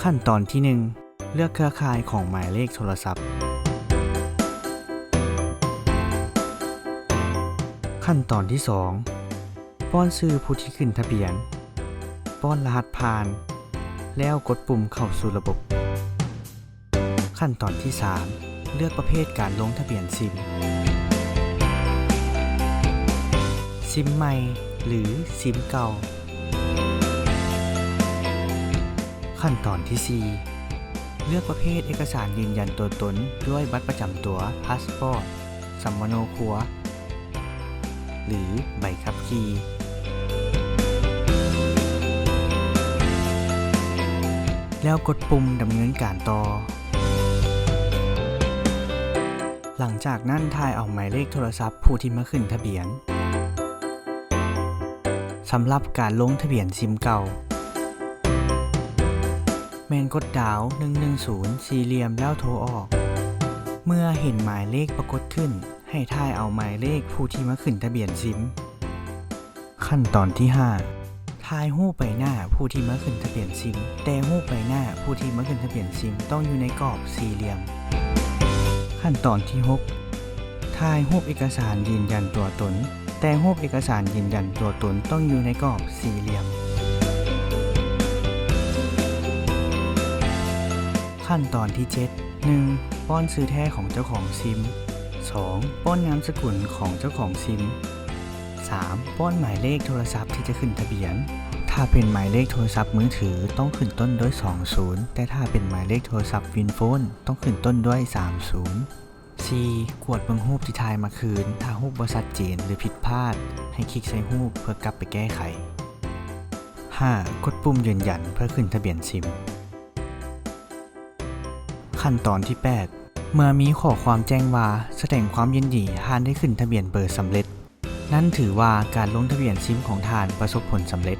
ຂັ້ນຕອນທີໜຶ່ງ ເລືອກເຄືອຂ່າຍຂອງໝາຍເລກໂທລະສັບ. ຂັ້ນຕອນທີສອງ ປ້ອນຊື່ຜູ້ທີ່ຂຶ້ນທະບຽນ, ປ້ອນລະຫັດຜ່ານ ແລ້ວກົດປຸ່ມເຂົ້າສູ່ລະບົບ. ຂັ້ນຕອນທີສາມ ເລືອກປະເພດການລົງທະບຽນຊິມ, ຊິມໃໝ່ ຫຼື ຊິມເກົ່າ. ຂັ້ນຕອນທີສີ່ ເລືອກປະເພດເອກະສານຢືນຢັນຕົວຕົນດ້ວຍບັດປະຈຳຕົວ, ພາສປອດ, ສຳມະໂນຄົວ ຫຼື ໃບຂັບຂີ່ ແລ້ວກົດປຸ່ມດຳເນີນການຕໍ່. ຫຼັງຈາກນັ້ນ ຖ່າຍເອົາໝາຍເລກໂທລະສັບຜູ້ທີ່ມາຂຶ້ນທະບຽນ. ສຳລັບການລົງທະບຽນຊິມເກົ່າ ແມ່ນກົດດາວ ໜຶ່ງໜຶ່ງສູນ ສີ່ຫຼ່ຽມ ແລ້ວໂທອອກ. ເມື່ອເຫັນໝາຍເລກປາກົດຂຶ້ນ ໃຫ້ຖ່າຍເອົາໝາຍເລກຜູ້ທີ່ມາຂຶ້ນທະບຽນຊິມ. ຂັ້ນຕອນທີຫ້າ ຖ່າຍຮູບໃບໜ້າຜູ້ທີ່ມາຂຶ້ນທະບຽນຊິມ, ແຕ່ຮູບໃບໜ້າຜູ້ທີ່ມາຂຶ້ນທະບຽນຊິມຕ້ອງຢູ່ໃນກອບສີ່ຫຼ່ຽມ. ຂັ້ນຕອນທີຫົກ ຖ່າຍຮູບເອກະສານຢືນຢັນຕົວຕົນ, ແຕ່ຮູບເອກະສານຢືນຢັນຕົວຕົນຕ້ອງຢູ່ໃນກອບສີ່ຫຼ່ຽມ. ຂັ້ນຕອນທີເຈັດ ໜຶ່ງ ປ້ອນຊື່ແທ້ຂອງເຈົ້າຂອງຊິມ. ສອງ ປ້ອນນາມສະກຸນຂອງເຈົ້າຂອງຊິມ. ສາມ ປ້ອນໝາຍເລກໂທລະສັບທີ່ຈະຂຶ້ນທະບຽນ. ຖ້າເປັນໝາຍເລກໂທລະສັບມືຖື ຕ້ອງຂຶ້ນຕົ້ນດ້ວຍສອງສູນ, ແຕ່ຖ້າເປັນໝາຍເລກໂທລະສັບວິນໂຟນ ຕ້ອງຂຶ້ນຕົ້ນດ້ວຍສາມສູນ. ສີ່ ກວດເບິ່ງຮູບທີ່ຖ່າຍມາຄືນ, ຖ້າຮູບບໍ່ຊັດເຈນ ຫຼື ຜິດພາດ ໃຫ້ຄລິກໃສ່ຮູບເພື່ອກັບໄປແກ້ໄຂ. ຫ້າ ກົດປຸ່ມຢືນຢັນເພື່ອຂຶ້ນທະບຽນຊິມ. ຂັ້ນຕອນທີແປດ ເມື່ອມີຂໍ້ຄວາມແຈ້ງວ່າ ສະແດງຄວາມຍິນດີ ທ່ານໄດ້ຂຶ້ນທະບຽນເບີສຳເລັດ, ນັ້ນຖືວ່າການລົງທະບຽນຊິມຂອງທ່ານປະສົບຜົນສຳເລັດ.